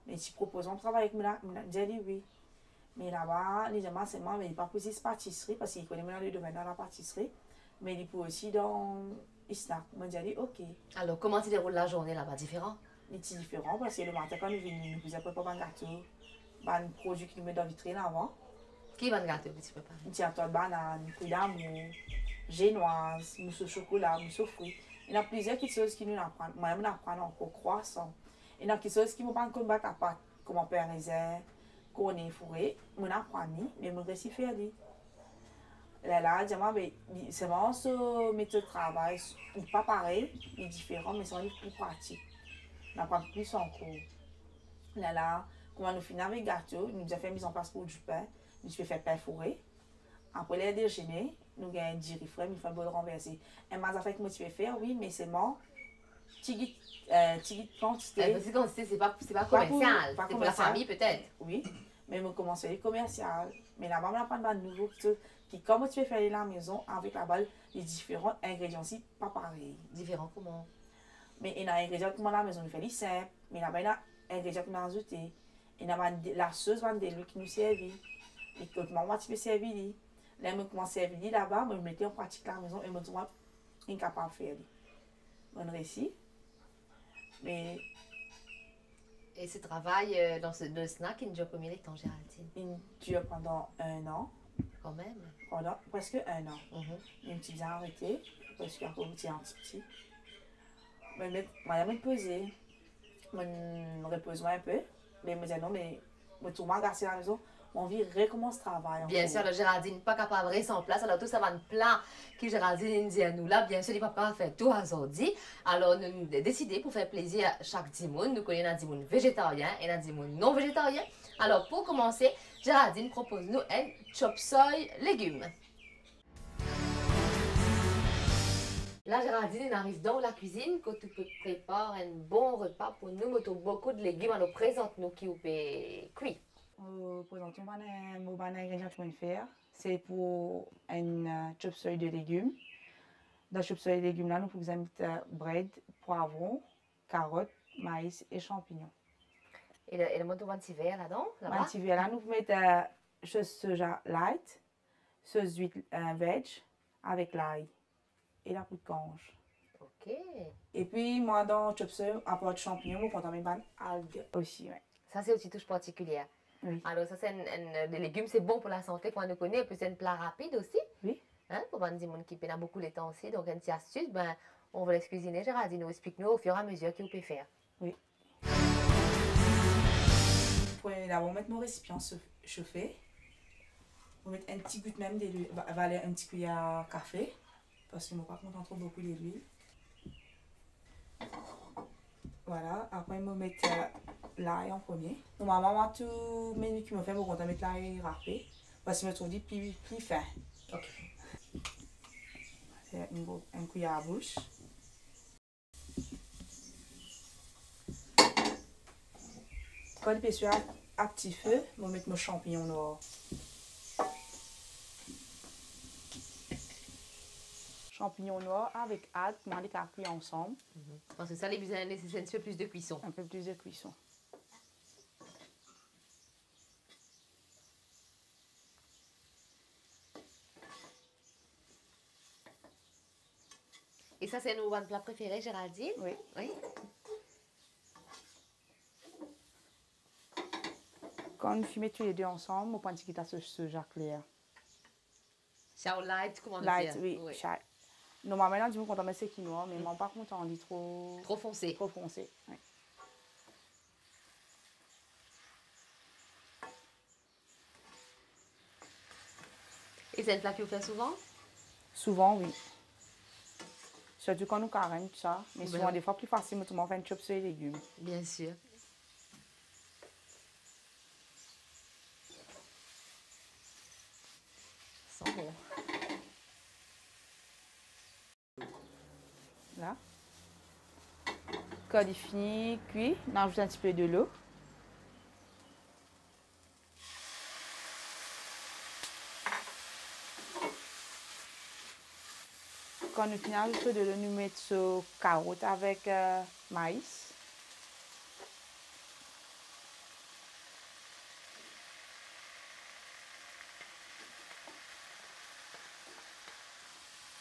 Me ti propoz mwa pou travay avek mwa, mo dir li wi. Me laba, li dir mwa selman, me li pa pou zis patisri, parski li kone mwa dan le domenn lapatisri, me li pou osi dan snack. Mo dir li, ok. Alor, kouma ti deroul lazourne laba, diferan? Li ti diferan, parski lematin, kan nou vini, nou bizin prepar bann gato, bann prodwi ki nou met dan vitrin avan. Ki bann gato ki ti prepare? Ti ena tart banann, fruit d'amour, génoise, mouso sokola, mouso fri. Ena plizier kiksoz ki nou aprann. Mwa, mo'nn aprann ankor, croissant. Ena kiksoz ki mo pa'nn konn bat lapat, kouma per rezin, korney foure, mo'nn aprann li, me mo'nn resi fer li. Lerla, dir mwa, me, li, selman so metod travay, li pa parey, li diferan, me selman li pli pratik. Nou aprann plis ankor. Lerla, kouma nou fini avek gato, nou bizin fer mizanplas pou dipin, nou ti pe fer pin foure. Apre ler dezene, nou gagn diri fre, nou fer bol ranverse. Enn bann zafer ki mo ti pe fer, wi, me selman ti git, eh, ti git kantite. Eh, ti git kantite, se pa, se pa komersial, se pou lafami petet. Wi, me mo koumans fer li komersial. Me laba, mo aprann bann nouvo kiksoz ki, kan mo ti pe fer li lamezon, avek laba, li diferan, ingredian osi pa parey. Diferan kouma? Me ena ingredian kouma lamezon nou fer li sinp, me laba ena ingredian ki nou azoute. Ena bann de, lasos, bann delwil ki nou servi. E kot mwa, mwa ti pe servi li. Ler mo koumans servi li laba, mo met li an pratik lamezon e mo trouv mwa inn kapav fer li. Mo'nn resi. Me... E se travay, eh, dan se, dan snack, inn dir konbien letan, Géraldine? Inn dir pandan enn an. Kanmem. Pandan preske enn an. Mhm. Mo ti bizin arete, parski akoz mo ti ena ti piti. Me, me, mo ti poze. Mo'nn repoz mwa enpe, me mo dir non, me mo trouv mwa agase lamezon, mo anvi rekoumans travay ankor. Biensir, alor Géraldine pa kapav res an plas, alor tou sa bann pla ki Géraldine inn dir nou la, biensir, li pa kapav fer tou azordi. Alor, nou, nou deside pou fer plezir sak dimoun. Nou kone ena dimoun vezetarien, ena dimoun non vezetarien. Alor, pou koumanse, Géraldine propoz nou enn chop suey legim. La, Géraldine, nou ariv dan lakwizinn, kot ou pe prepar enn bon repa pou nou. Mo trouv boukou de legim, alor prezant nou ki ou pe kwi. Mo prezant nou bann, mo bann ingredian ki mo'nn fer. Se pou enn, eh, chop suey de legim. Dan chop suey legim la, nou pou bizin met, eh, bred, pwavron, karot, maiz e sanpignon. E la, e la, mo trouv enn ti ver ladan, laba? Enn ti ver la, nou pou met, eh, sos soja light, sos zwit, eh, vert avek lay e lapoud kanz. Ok. Epi mwa dan chop suey, apar sanpignon, mo kontan met bann alg osi, wi. Sa se enn ti tous partikilier. Wi. Alor sa se enn, enn, de legim, se bon pou lasante, kouma nou kone, epi se enn pla rapid osi. Wi. Hein, pou bann dimoun ki pena boukou letan osi, donk enn ti astis, ben, on vous laisse cuisiner, Géraldine, ou explik nou au fur et à mesure ki ou pe fer. Wi. Pou, dabor, met mo resipian sof-, sofe. Mo met enn ti gout mem delwil, va-, valer enn ti kuiyer kafe, parski mo pa kontan tro boukou delwil. Vwala, apre mo met, eh, lay an premie. Normalman, mwa, tou meni ki mo fer, mo kontan met lay rape, parski mo trouv li pli, pli fin. Ok. Fer enn gro, enn kuiyer a bous. Kan li pe swe a, a ti fe, mo met mo sanpignon nwar. Sanpignon nwar avek alg, mwa, li kapav kwi ansam. Mhm. Parski sa, li bizin, neseser enn ti pe plis de kwison. Enn pe plis de kwison. E sa, se enn nou bann pla prefere, Géraldine? Wi. Wi. Kan nou finn met toulede ansam, mo pran ti git a sos soja kler. Sa ou light, kouma nou dir? Light, wi, wi. Sa. Normalman, ena dimoun kontan met seki nwar, me, mm, mwa, pa kontan li tro, tro fonse. Tro fonse, wi. E se enn pla ki ou fer souvan? Souvan, wi. Sirtou kan nou karem, tou sa. Me souvan, defwa, pli fasil, mo trouv, fer enn chop suey legim. Bien sir. San bon. La. Kan li fini kwi, nou azout enn tipe delo. Kan nou fini azout so delo, nou met so karot avek, eh, maiz.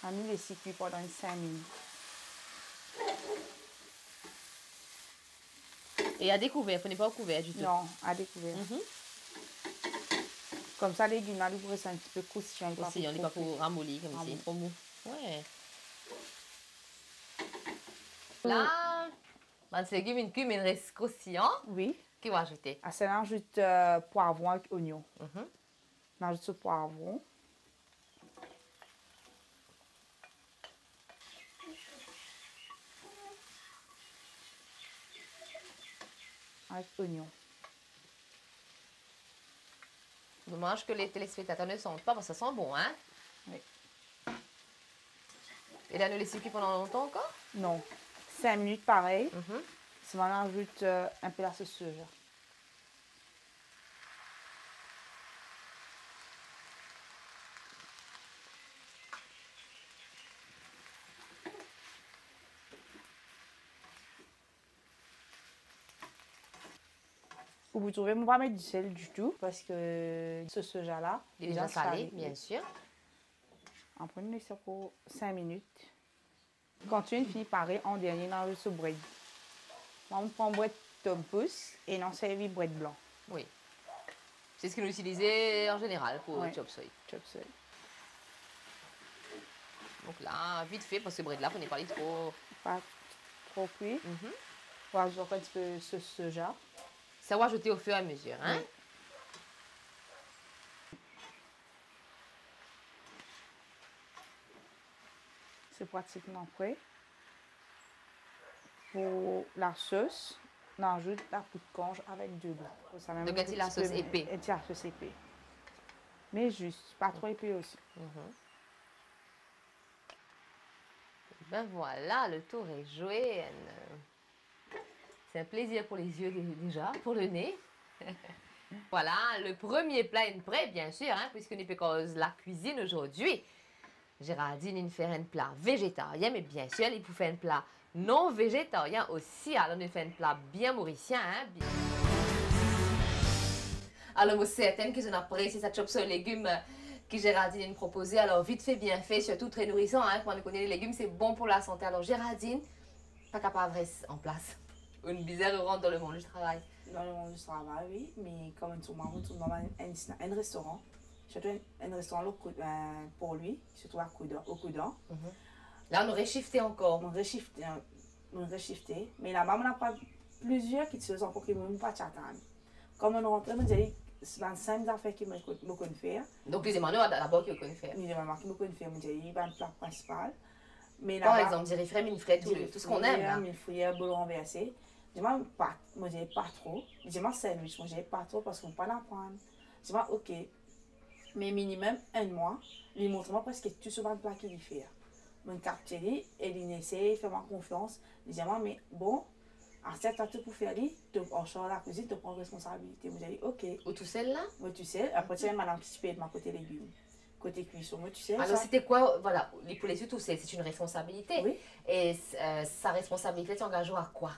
Anou les li kwi pandan enn sink minit. E a dekouver, fode pa kouver ditou? Non, a dekouver. Mhm. Koumsa, legim la, li pou res enn tipe kroustiyan, li pa pou ramoli, koumsi, ramoli. Tro mou. Wi. La, bann legim inn kwi, me inn res kroustiyan. Wi. Ki ou azoute? Aster nou azout, eh, pwavron avek onyon. Mhm. Nou azout so pwavron. Avek onyon. Domaz ki le telespektater ne sant pa, parski sa san bon, hein? Wi. E la, nou les li kwi pandan lontan ankor? Non. Sink minit parey. Mhm. Selman nou azout, eh, enn pe lasos soja. Ou pou trouve, mo pa met disel ditou, parski so soja la, li deza sale, bien sir. Apre, nou les ankor sink minit. Kan tou inn fini pare, an dernie, nou azout so bred. Mwa, mo pran bred Tom Pouce e nou servi bred blan. Wi. Se seki nou itilize an zeneral pou chop suey. Wi, chop suey. Donk la, vit fe, parski bred la, fode pa li tro... Pa tro kwi. Mhm. Ou azout ankor enn tipe sos soja. Sa ou azoute au fur et à mesure, hein? Wi. Se pratikman pre. Pou lasos, nou azout lapoud kanz avek delo. Pou sa mem... Donk, enn ti lasos epe. Enn ti lasos epe. Me zis, pa tro epe osi. Mhm. Ben voilà, le tour est joué. Enn, euh, c'est un plaisir pour les yeux dé-, déjà, pour le nez. Voilà, le premier plat est prêt, bien sûr, hein, puisque nou pe koz la cuisine aujourd'hui. Géraldine inn fer enn pla vegetarien, me biensir, li pou fer enn pla non vegetarien osi. Alor, nou fer enn pla bien morisien, hein, bien. Alor, mo sertenn ki zot inn apresie sa chop soy legim, euh, ki Géraldine inn propoze. Alor, vit fe, bien fe, sirtou tre nourisan, hein, kouma nou kone le legim, se bon pou lasante. Alor, Géraldine, pa kapav res an plas. Ou bizin rant dan lemond di travay. Dan lemond di travay, wi, me kouma mo tourn, mo tourn dan enn, enn, enn restoran. Sirtou enn, enn restoran lor kou-, euh, Port Louis, sirtou a Koudan, o Koudan. Mhm. La, nou reshifte ankor. Mo reshifte, euh, mo reshifte. Me laba, mo aprann plizier kiksoz ankor ki mo mem pa ti atann. Kan mo rantre, mo dir li, bann sinp zafer ki mo konn, mo konn fer. Donk, li demann ou dabor ki ou konn fer. Li demann mwa ki mo konn fer, mo dir li bann pla prinsipal. Me par laba, exanp, diri fre, minn fre, tou, diri tou seki nou fre, ena la. Minn fre, bol ranverse. Li dir mwa pat, mo dir pa tro. Li dir mwa sandwich, mo dir pa tro parski mo pa'nn aprann. Li dir mwa, ok. Me minimem enn mwa, li montre mwa preske tou so bann pla ki li fer. Mo'nn kapte li e li'nn esey fer mwa konfians. Li dir mwa, me bon, aster twa to pou fer li, to an sarz lakwizinn, to pran responsabilite. Mo dir li, ok. Ou tousel la? Mo tousel. Apre, ti ena madam ki ti pe ed mwa kote legim, kote kwison. Mo tousel. Alor, sa, c'était quoi, voilà, li pou les yeux tousel, c'est une responsabilité. Wi. E, euh, sa responsabilite, ti angaz ou a kwa?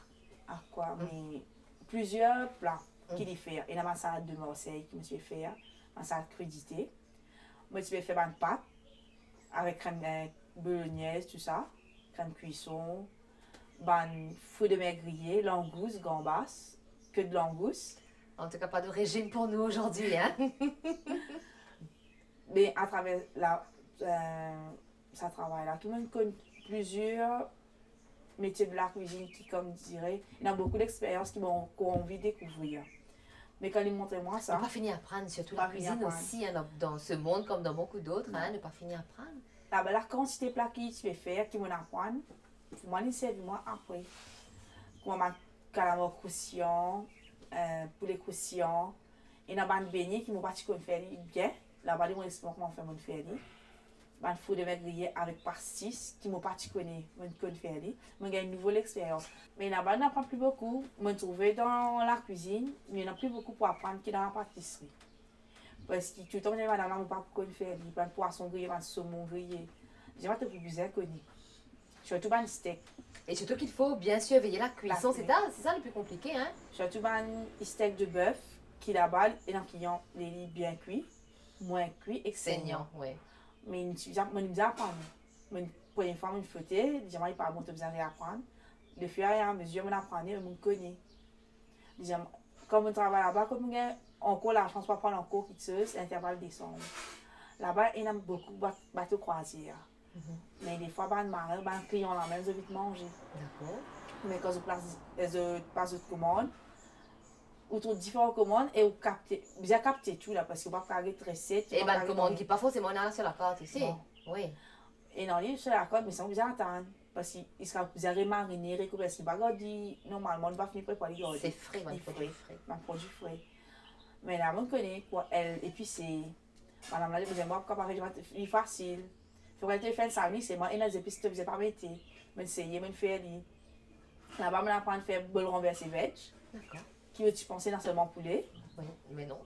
A kwa? Mm. Me plizier pla ki li fer. Ena bann salad de Marseille ki mo ti pe fer, bann salad krudite. Mo ti pe fer bann pat avek krem, euh, bolognaise, tou sa, krem kwison, bann fruits de mer griye, langous, ganbas, ke de langous. En tout cas, pas de régime pour nous aujourd'hui, hein. Me atraver la, euh, sa travay la, tou mo'nn konn plizier metie de lakwizinn ki, kouma dir, ena boukou lexperyans ki mo ankor anvi dekouvrir. Me kan li montre mwa sa, ne pas finir aprann, sirtou lakwizinn osi, hein, dan, dan se mond, kouma dan boukou dot, hein, ne pas finir aprann. Laba, lakantite pla ki ti pe fer, ki mo'nn aprann, pou mwa, li servi mwa apre. Kouma bann kalamar kroustiyan, euh, poule kroustiyan, ena bann benye ki mo pa ti konn fer li bien. Laba, li monn explik mwa kouma fer, mo'nn fer li. Bann fruits de mer griye avek pastis ki mo pa ti kone, mo'nn konn fer li. Mo'nn gagn nouvo lexperyans. Me laba, nou aprann pli boukou. Mo'nn trouve dan lakwizinn, nou ena pli boukou pou aprann ki dan lapatisri. Parski toultan mo dir madam la, mo pa pou konn fer li, bann pwason griye, bann somon griye. Li dir mwa to pou bizin kone. Sirtou bann stek. Et surtout qu'il faut bien surveiller la cuisson, c'est ça, c'est ça le plus compliqué, hein. Sirtou bann stek de bef ki laba, ena ki li, li bien kwi, mwin kwi ek segnan. Segnan, wi. Me mo'nn bizin, mo'nn bizin aprann. Mo'nn, premie fwa mo'nn frote, li dir mwa li pa bon, to bizin reaprann. De fur et à mesure mo'nn aprann, mo'nn kone. Deziem, kan mo'nn travay laba, kan mo'nn gagn ankor lasans pou aprann ankor kiksoz, interval desanm. Laba, ena boukou bat-, bato krwazier. Mhm. Me defwa, bann marin, bann klian la mem, zot vinn manze. Dakor. Me kan zot plas, zot pas zot komann, ou trouv diferan komann e ou kapte, bizin kapte tou la, parski ou pa kapav get reset, ou pa kapav get... E bann komann ki pa forseman ena lor lakart osi. Non. Wi. Ena li lor lakart, me sa ou bizin atann. Parski li sera bizin remarine, rekouver, parski nou pa gard li normalman, nou pa fini prepare li, gard li. Se fre, bann prodwi fre. Li fre. Bann prodwi fre. Me la, mo'nn kone kwa, el, epi se, madam la, li bizin, mwa, kapav fer li fasil. Fer enn salmi, se mwa, ena zepis to bizin pa mete. Mo'nn seye, mo'nn fer li. Laba, mo'nn aprann fer bol ranverse veg. Dakor. Ki ou ti panse ena selman poule. Wi, me non.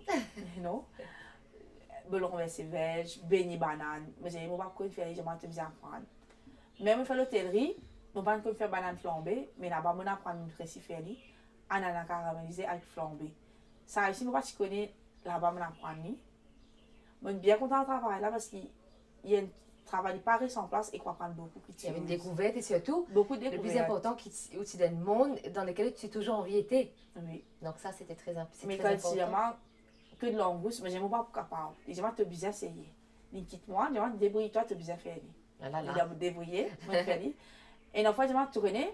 Non. Bol ranverse veg, benye banann. Mo dir li mo pa konn fer li, mo dir mwa to bizin aprann. Me mo'nn fer lotelri, mo pa'nn konn fer banann flanbe, me laba mo'nn aprann, mo'nn resi fer li, anana karamelize avek flanbe. Sa osi mo pa ti kone, laba mo'nn aprann li. Mo'nn bien kontan travay la, parski li enn travay ki pa res an plas e ki ou aprann boukou kiksoz. Il y avait une découverte et surtout, boukou dekouver. Le plus important, ki ti, ou ti dan enn mond dans lequel tu as toujours envie été. Wi. Donc ça, c'était très imp-, c'est très important. Me kan li dir mwa ke de langous, mo dir li mo pa pou kapav. Li dir mwa to bizin seye. Li kit mwa, li dir mwa debrouy twa, to bizin fer li. Ah là là. Li dir mwa debrouye, mo'nn fer li. E enn fwa, li dir mwa, to kone,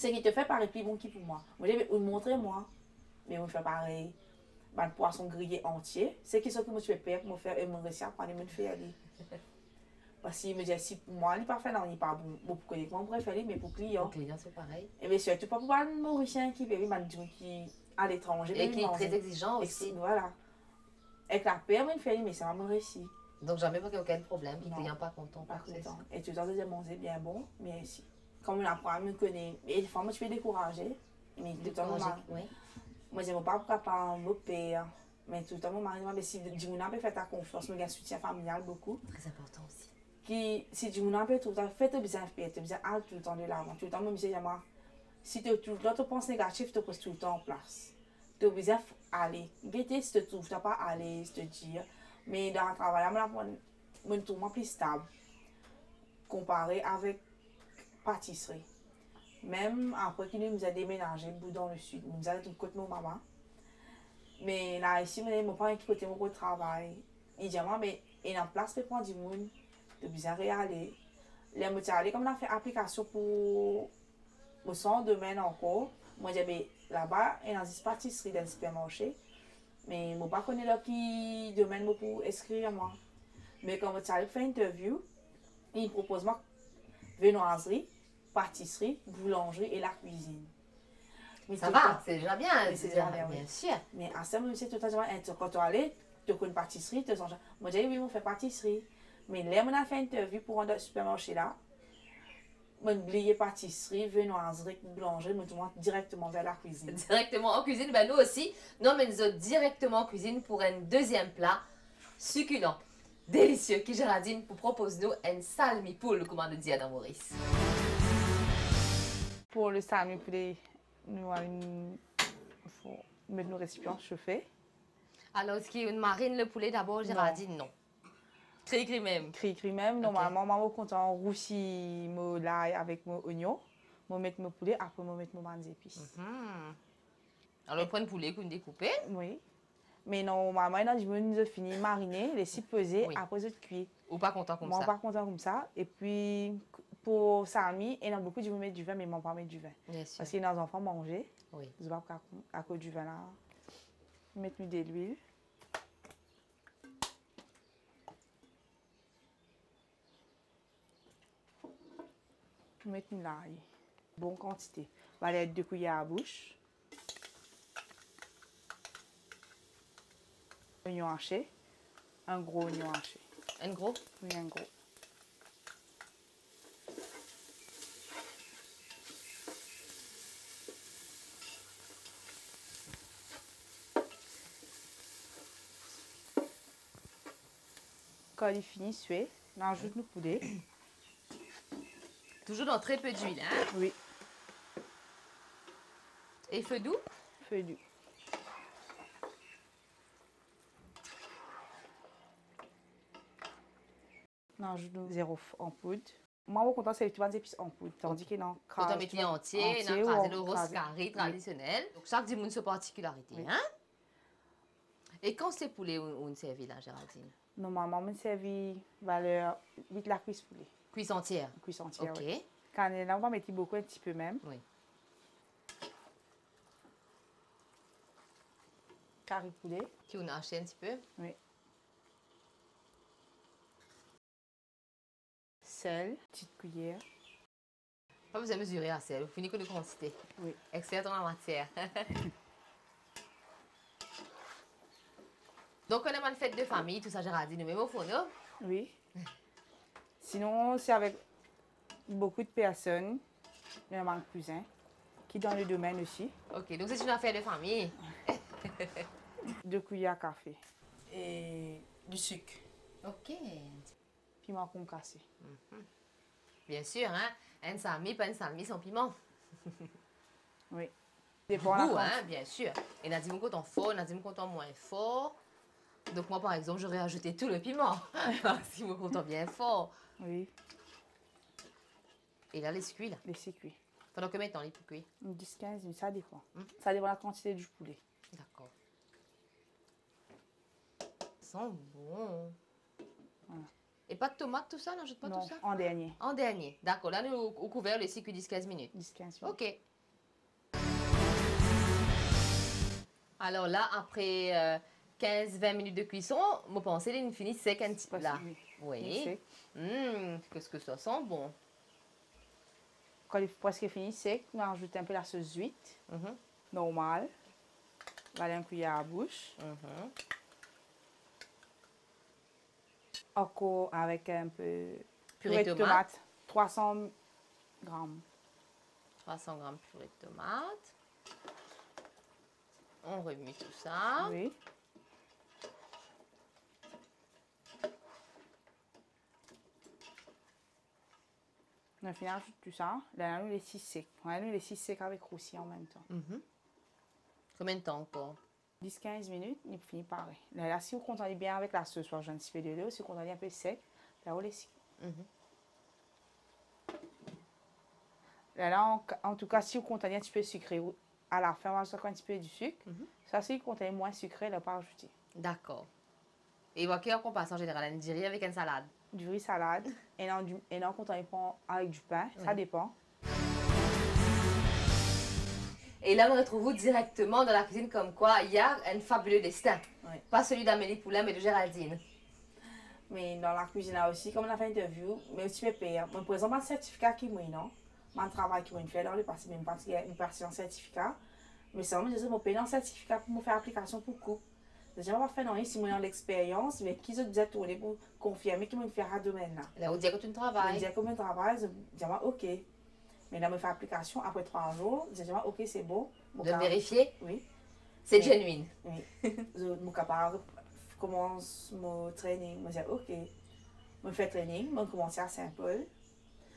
seki to fer parey pli bon ki pou mwa. Mo dir, be ou montre mwa. Me mo'nn fer parey bann pwason griye antie. Seki, seki mo ti pe per pou mo fer, e mo'nn resi aprann, mo'nn fer li. Parski mo dir, si pou mwa li pa fer, non, li pa bon. Bon, pou klian, mo prefer li, me pou klian. Pou klian, se parey. E bien, sirtou pa pou bann Morisien ki pe vinn, bann dimoun ki aletranze, e ki tre egzizan osi. Vwala. Ek laper, mo'nn fer li, me sa, mo'nn resi. Donk, zame pa gagn okenn problem, ki klian pa kontan, pa kontan. E toultan, zot dir manze bien bon, mersi. Kan mo'nn aprann, mo'nn kone, e defwa, mo ti pe dekouraze, me toultan mo mari, wi. Mo dir, mo pa pou kapav, mo per. Me toultan mo mari dir mwa, me si dimoun la pe fer twa konfians, mo gagn soutien familial boukou. Très important aussi. Ki si dimoun la pe trouv twa, fer to bizin per, to bizin al toultan delavan. Toultan, mo mizye dir mwa, si to toultan to pans negatif, to pres toultan an plas. To bizin f-, ale. Gete si to trouv twa pa alez, to dir. Me dan travay la, mo la, mo, mo trouv mwa pli stab konpare avek patisri. Mem apre ki nou bizin demenaze bout dan lesid, nou bizin retourn kot mo mama. Me la isi, mo, mo pa enn ki kote mo pou travay. Li dir mwa, me ena plas pe pran dimoun, to bizin reale. Ler mo ti ale, kouma mo fer aplikasion pou mo swa domenn ankor, mo dir, be, laba, ena zis patisri dan sipermarse. Me mo pa kone dan ki domenn mo pou inskrir mwa. Me kan mo ti al fer interview, li propoz mwa viennoiserie, patisri, boulanzri e lakwizinn. Me sa va, se deza bien, bien sir. Me aster mo mizye toultan dir mwa, eh, to, kan to ale, to konn patisri, to sanz. Mo dir, wi, mo fer patisri. Me ler mo al fer interview pou rant dan sipermarse la, mo bliye patisri, viennoiserie, boulanzri, mo tourn direkteman ver lakwizinn. Direkteman an kwizinn, be nou osi, nou amenn zot direkteman an kwizinn pou enn deziem pla sikilan, delisie, ki Géraldine pou propoz nou enn salmi poul, kouma nou dir dan Moris. Pou le salmi poule, nou al, fo met nou resipian sofe. Alor, eski nou marinn le poule dabor, Géraldine? Non. Kri kri mem. Kri kri mem. Ok. Normalman, mwa, mo kontan rousi mo lay avek mo onyon. Mo met mo poule, apre mo met mo bann zepis. Mhm. Alor, pran poule ki inn dekoupe. Wi. Me normalman, ena dimoun, zot fini marine, les poze, wi, apre zot kwi. Ou pa kontan koumsa? Mwa, pa kontan koumsa. Epi, pou salmi, ena boukou dimoun met divin, me mwa pa met divin. Bien sir. Parski ena zanfan manze, wi, zot pa pou ka akoz divin la. Met nou delwil. Met nou lay. Bon kantite. Valer de kouyer a bous. Onyon ase. Enn gro onyon ase. Enn gro? Wi, enn gro. Kan li fini swe, nou azout nou poule. Toujours dans très peu d'huile, hein? Wi. E fe dou? Fe dou. Nou azout nou zirof an poud. Mwa, mo kontan servi tou bann zepis an poud, tandis ki ena kraz, met li antie, antie, ena kraze, ros kari tradisionel. Donk, sak dimoun so partikilarite, hein? E kantite poule ou, ou servi la, Géraldine? Normalman, mo servi valer wit lakwi poule. Kwi antie? Kwi antie, wi. Ok. Kanel la, mo pa met li boukou, enn tipe mem. Wi. Kari poule. Ki ou ase enn tipe? Wi. Sel, ti kwiyer. Pa bizin mezire lasel, ou fini konn kantite. Wi. Expert en la matière. Donk, kan ena bann fet de fami, tou sa, Géraldine, nou mem o fourno? Wi. Sinon, c'est avec beaucoup de personnes, ena bann kouzin, ki dan le domaine aussi. Ok, donk se une affaire de famille. De kwiyer kafe. E du sik. Ok. Piman konkase. Mhm. Bien sir, hein. Enn salmi, pa enn salmi san piman. Wi. Depan la kantite. Gou, hein, bien sir. Ena dimoun kontan for, ena dimoun kontan mwin for. Donk mwa, par exanp, j'aurais ajouté tout le piment. Parski mo kontan bien for. Wi. E la, les kwi la? Les kwi. Pandan konbien letan li pou kwi? Dis, kinz minit, sa depan. Hmm. Sa depan la kantite di poule. Dakor. San bon. Vwala. E pa tomat, tou sa, nou azout pa tou sa? Non, an dernie. An dernie. Dakor. La, nou, ou kouver les kwi dis, kinz minit. Dis, kinz minit. Ok. Alor la, apre, euh, kinz, vin minit de kwison, mo panse li fini sek enn tipe la. Preske, wi. Wi. Fini sek. Hmm, qu'est-ce que ça sent bon. Kan li preske fini sek, nou azout enn pe lasos zwit. Mhm. Normal. Valer enn kwiyer a bous. Mhm. Ankor avek enn pe pire tomat. Pire tomat, trwa san gram. Trwa san gram pire tomat. On remue tout ça. Wi. Nou finn azout tou sa, lerla nou les li sek. Lerla nou les li sek avek rousi anmemtan. Mhm. Konbien letan ankor? Dis kinz minit, li pou fini pare. Lerla si ou kontan li bien avek lasos, ou azout enn tipe delo, si ou kontan li inpe sek, lerla ou les li. Mhm. Lerla, an, antouka, si ou kontan li enn tipe sikre, ou, alafin, ou azout enn tipe disik. Mhm. Sa, si ou kontan li mwin sikre, lerla ou pa azoute. Dakor. E ou ki ou konpans an zeneral, enn diri avek enn salad? Diri, salad, ena di, ena ou kontan li pran avek dipin, sa Wi. depan. Et là, on retrouve vous directement dans la cuisine, comme quoi il y a un fabuleux destin. Wi. Pas celui d'Amélie Poulain, mais de Géraldine. Me dan lakwizinn la osi, kouma nou finn interview, me osi pe per. Mo prezant bann sertifika ki mo ena, bann travay ki mo finn fer dan lepase, me mo pa ti, mo pa ti ena sertifika. Me selman mo dir zot mo pena sertifika pou mo fer aplikasion pou koup. Zot dir mo pa fer nanye si mo ena lexperyans, me ki zot bizin tourne pou konfirme ki mo finn fer sa domenn la. Là, on dit que tu Zot travailles. dir kouma mo travay, zot dir mo ok. Me la mo fer aplikasion, apre trwa zour, zot dir mo ok, se bon. Mo De ka- vérifier, Wi. c'est Oui. Genuine. Wi. Zot, mo kapav koumans mo training, mo dir ok. Mo fer training, mo koumans a Saint-Paul.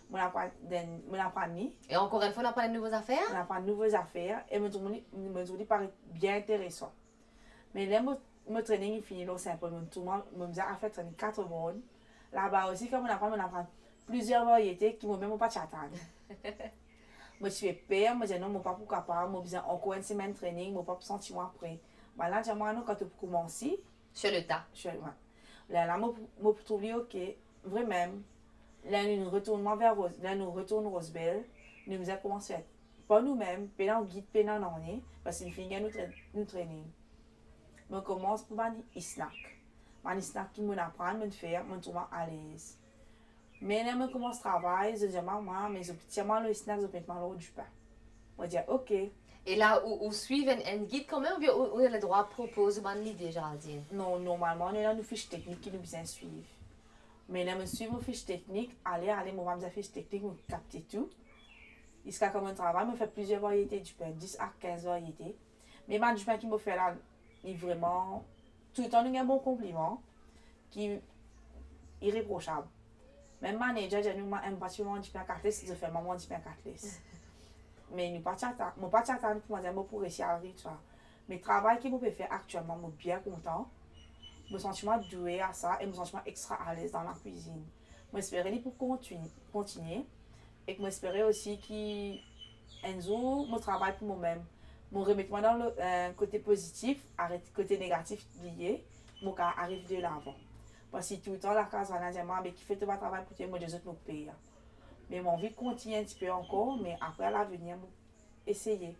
Mo aprann, then, mo aprann li, Et encore une fois, on apprend de nouvelles mo affaires. aprann nouvo zafer, e mo trouv li, mo trouv li pare bien interesan. Me ler mo, mo training fini lor Saint-Paul, mo trouv mwa, mo bizin al fer training kat mond. Laba osi, kan mo aprann, mo aprann plizier variete ki mo mem mo pa ti atann. Mo ti pe per, mo dir non, mo pa pou kapav, mo bizin ankor enn semenn training, mo pa pou santi mwa pre. Bann la dir mwa non, kan to pou koumanse, Sur le tas. Sur, wi. Lerla mo, mo pou trouv li ok, vremem. Ler nou retourn ver Rose, ler nou retourn Rosebel, nou bizin koumans fer par noumem, pena gid, pena nanye, parski nou finn gagn nou tra-, nou training. Mo koumans pou bann snack. Bann snack ki mo aprann, mo fer, mo trouv mwa alez. Me ler mo koumans travay, zot dir mwa, mwa, me zot tir mwa lor snack, zot met mwa lor dipin. Mo dir ok. Et là, ou, ou suiv enn, enn gid kanmem, oubien ou, ou ena ledrwa propoz bann lide, Géraldine? Non, normalman, nou ena nou fis teknik ki nou bizin suiv. Me ler mo suiv mo fis teknik, ale, ale, mo ena mo fis teknik, mo kapte tou. Ziska kan mo travay, mo fer plizier variete dipin, dis a kinz variete. Me bann dipin ki mo fer la, li vreman, toultan nou gagn bon konpliman, ki ireprosab. Mem manezer dir nou, mwa, mo pa ti manz dipin katles, zot fer mwa manz dipin katles. Me nou pa ti atann, mo pa ti atann kouma dir mo pou resi ariv sa. Me travay ki mo pe fer aktielman, mo bien kontan. Mo santi mwa dwe a sa e mo santi mwa extra alez dan lakwizinn. Mo espere li pou kontin-, kontinie. Ek mo espere osi ki enn zour mo travay pou momem, mo remet mwa dan le, eh, kote pozitif, aret kote negatif, bliye, mo kapav ariv delavan. Parski toultan lakaz bann la dir mwa, "Be kifer to pa travay pou twa?" Mo dir zot mo per. Me mo anvi kontinie enn tipe ankor, me apre, a lavenir, mo eseye.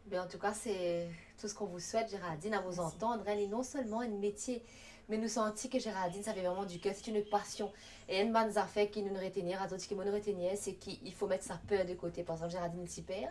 Ben, en tout cas, c'est tout ce qu'on vous souhaite, Géraldine, à vous entendre. Hein, li non selman enn metie, me nou santi ke Géraldine, sa vinn vreman di ker, c'est une passion. E enn bann zafer ki nou retenir, atann, ki mo retenir, se ki il faut met sa per de kote. Par exanp, Géraldine ti per,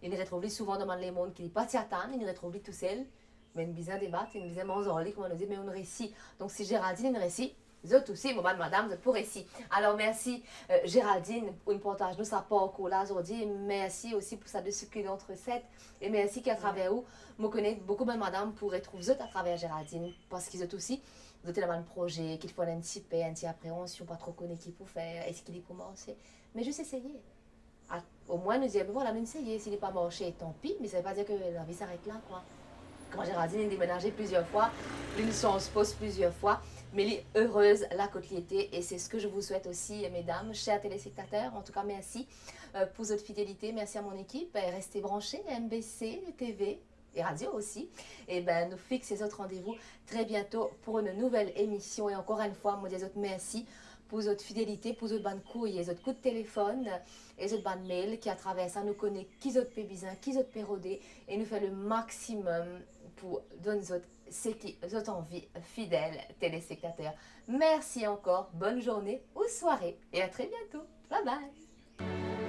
nou retrouv li souvan dan bann lemond ki li pa ti atann, nou retrouv li tousel, me nou bizin debat, nou bizin manz ar li, kouma nou dir, me nou resi. Donk si Géraldine inn resi, zot osi, mo bann madam, zot pou resi. Alor, mersi, euh, Géraldine, pou inn partaz nou sa parkour la zordi. Mersi osi pou sa de succulente recette. E mersi ki atraver ou, mo kone boukou bann madam pou retrouv zot atraver Géraldine, parski zot osi, zot ena bann proze, ki finn ena enn ti per, enn ti apreansion, pa tro kone ki pou fer, eski li pou marse. Me zis eseye. Ah, omwin nou dir, "Bon, vwala, nou eseye, si li pa marse, tanpi, me sa pa dir ke lavi s'arrête là, quoi." Kouma Géraldine, li demenaze plizier fwa, li sanz post plizier fwa, me li erez la kot li ete, et c'est ce que je vous souhaite aussi, mesdames, chers téléspectateurs. En tout cas, merci, euh, pour votre fidélité. Merci à mon équipe. Euh, restez branchés, M B C T V et radio aussi. Et ben, nou fix zot randevou très bientôt pour une nouvelle émission. E ankor enn fwa, mo dir zot mersi pou zot fidelite, pou zot bann kourye, zot kout telefonn e zot bann mail, ki atraver sa nou kone ki zot pe bizin, ki zot pe rode, e nou fer le maximum pou donn zot seki zot anvi, fidel telespektater. Mersi ankor, bonne journée ou soirée, et à très bientôt. Bye bye.